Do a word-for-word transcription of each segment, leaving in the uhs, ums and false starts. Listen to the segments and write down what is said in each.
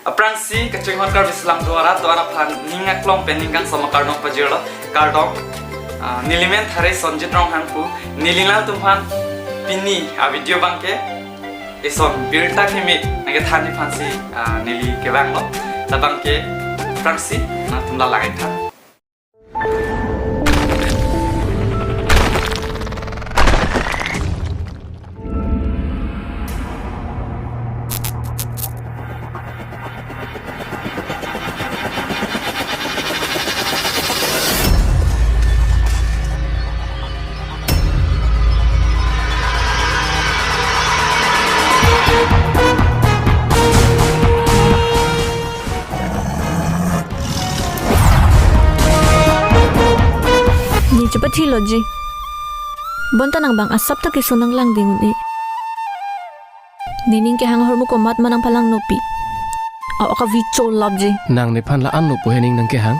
Aphrangsi kachinghon Karbi Selam Duar arat do-an aphan ning aklong pen ning kangsam akardom pajirlo, kardom. Ah, neli men Thare Sonjit Ronghang pu, neli nangtumphan pini a video abangke ison birta kimi nangkethanji aphansi, ah, neli kevanglo. Labangke aphrangsi nangtum la langtha. Ne chepathiloji. Bonta nang bang asap ta keso nanglang ding un-e. Nening kehang ahormu komat ma nangpalang nopi. Aw, akavi cholapji. Nang nephan la-an nopo hening nangkehang.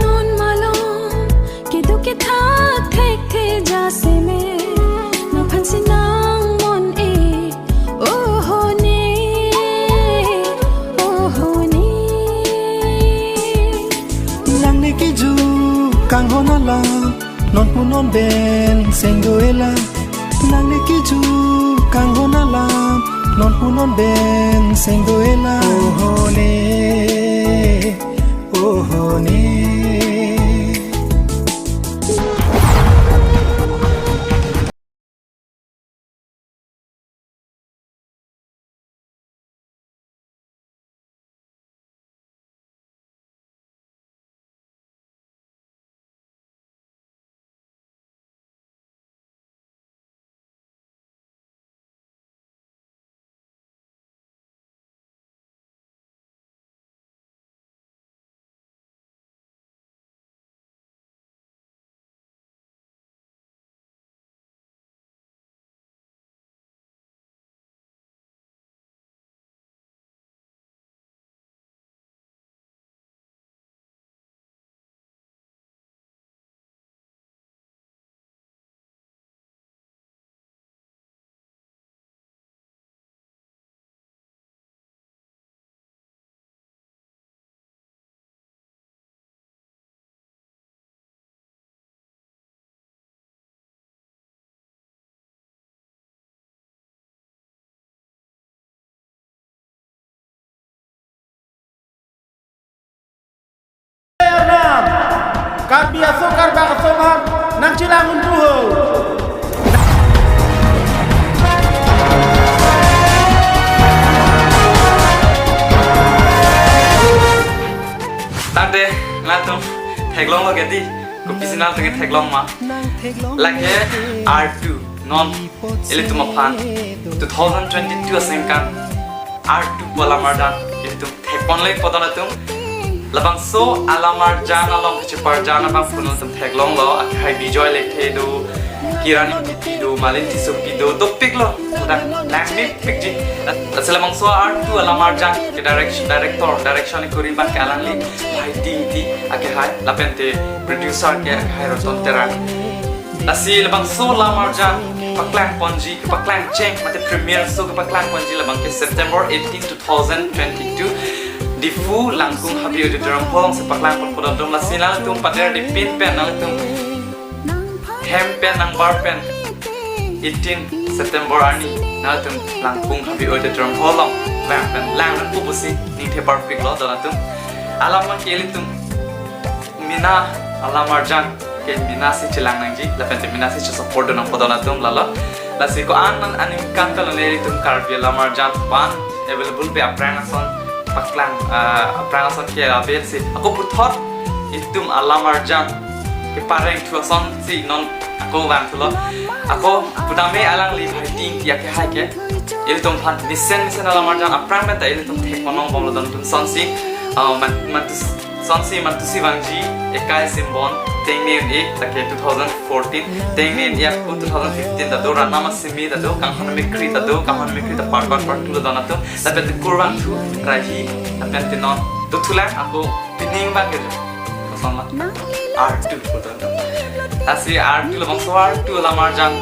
Non malom keduk kethak thekthe jasemet nangphansi nangmon-e. Oho ne, oho ne. Nang ne kiju kanghon alam, non pu non ben seng do-e la. Nang ne kiju kanghon alam, non pu non ben seng do-e la. Oho ne, oho ne. Arnam, Karbi aso Karbak aso aphan nangchelang un-e ho. Tangte, nangtum theklonglo ke dei, kopisi nangtum theklong ma. Lake artu, non ilitum aphan two thousand twenty-two aningkan artu pu alamarjan ilitum thekponle pu do nangtum. Labangso alamarjan along kacheparjan abang pu nangtum theklonglo, akhai Bijoy Lekthe do, Kiran Ingtipi do, Malin Tissopi do, dopiklo. Sudah nangmepikji. Lasi labangso artu alamarjan ke direction, director, direction kuri abangke alangli Bhai Tingti akhai, lapente producer ke akhai Roton Terang. Lasi labangso alamarjan paklang ponji, kepaklang cheng, mate premiere show kepaklang ponji labangke September eighteen, two thousand twenty-two, Diphu Langkung Habe Auditorium Hall alongsi paklang pon pu do nangtum. Lasi nangtum pader di pin pen nangtum hem pen nangbar pen eighteen September arni nangtum Langkung Habe Auditorium Hall along vang pen lang nangpo pusi ningthe parpiklo do nangtum. Alam abangke ilitum mena alamarjan ke mena si chelang nangji, lapente mena si chesupport do nangpo do nangtum lalo. Lasi ko-an an aningkan kalone ilitum Karbi alamarjan pan available pe aphrang ason paklang, ah, aphrang ason ke avail si ako puthot itum alamarjan kepareng thu asonsi non ako vangthulo. Ako putame alangli Bhai Tingti akhai ke ilitum aphan mesen mesen alamarjan aphrang pen ta ilitum thekpon longbomlo do nangtum. Sonsi, ah, man, mantu, sonsi mantusi vangji ekai simbon tengni un-e, lake two thousand fourteen, tengni un-e ako two thousand fifteen ta do, Ranam Asimi ta do, Kanghon Mekri ta do, Kanghon Mekri ta part one part two lo do nangtum, lapente Kurvangthu Rahi, lapente non dothulang ako pining abangke jo. Mama, R two puton. Lasi R two labangso R two alam arjan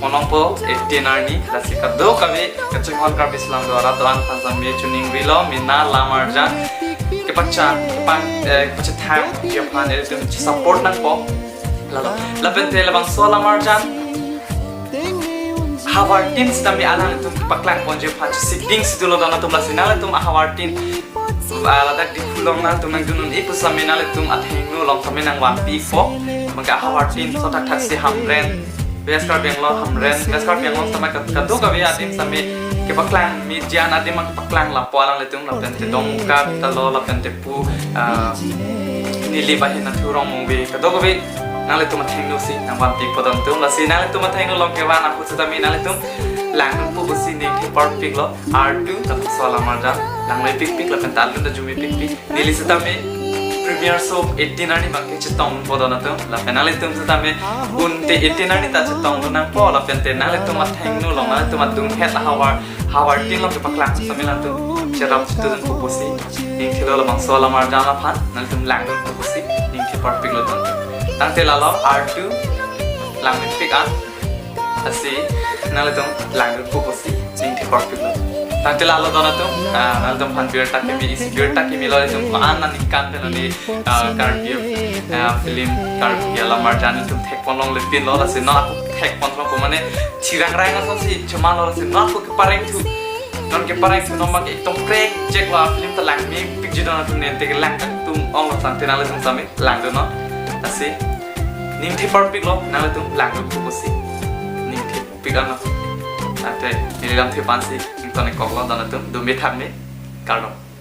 ponlongpo eighteen arni. Lasi kadokave kachinghon Karbi Slam do arat do-an aphan sami chuning rilo, mena alam arjan kepachan, kepang, eh, kepachethang, kephan, eh, tum support nangpo. Lalo, lapente labangso alam arjan havartin sitame alanglitum paklang ponji aphan chesik ding si dolo don atum. Lasi nanglitum ahavartin, ah, ladak Diphu along nangtum nangdun un-e pu sitame nanglitum athengno along sitame nangvanpipo. Maka ahavartin so thakthak si Hamren, West Karbi Anglong Hamren, West Karbi Anglong sitame kat-, kadokave adim sitame kepaklang, media adim kepaklang lapu alanglitum, lapente Dongka ta lo, lapente pu, ah, neli bahin Nathu Rongmongve, kadokave nanglitum athengno si nangvanpipo don atum. Lasi nanglitum athengno along kevan ahut sitame nanglitum langdunpo pusi ning theparpiklo. R two labangso alam arjan langmepikpik lapen ta alun ta arjumepikpik. Neli sitame premiere show eighteen arni abangke chetongpo don atum. Lapen nanglitum sitame unte eighteen arni ta chetongdun nangpo, lapente nanglitum athengno along, nanglitum adunghet ahavar, havartin along kepaklang sitame nangtum cherap chetudunpo pusi ning thelo. Labangso alam arjan aphan nanglitum langdunpo pusi ning theparpiklo don atum. Tangte lalo R two langmepik an, lasi nanglitum langdunpo pusi ning theparpiklo. Tangte lalo don atum, ah, nanglitum aphan birta kimi, isi birta kimi lo, itum ko-an aningkan pen ani, ah, Karbi, ah, film Karbi alam arjan itum thekponlongle pinlo, lasi non ako thekponlongpo, mane thirang rang asonsi chomalo, lasi non ako keparengthu, non keparengthu non abang ekdom krek jek lo, film ta langmepikji don atum, nente kelang atum onglo. Tangte nanglitum sitame langdunnon. Lasi ning theparpiklo, nanglitum langdunpo pusi ning thepik anlo. Tangte neli lamthe aphansi ingtonek koklo don atum, dome thakme, kardom.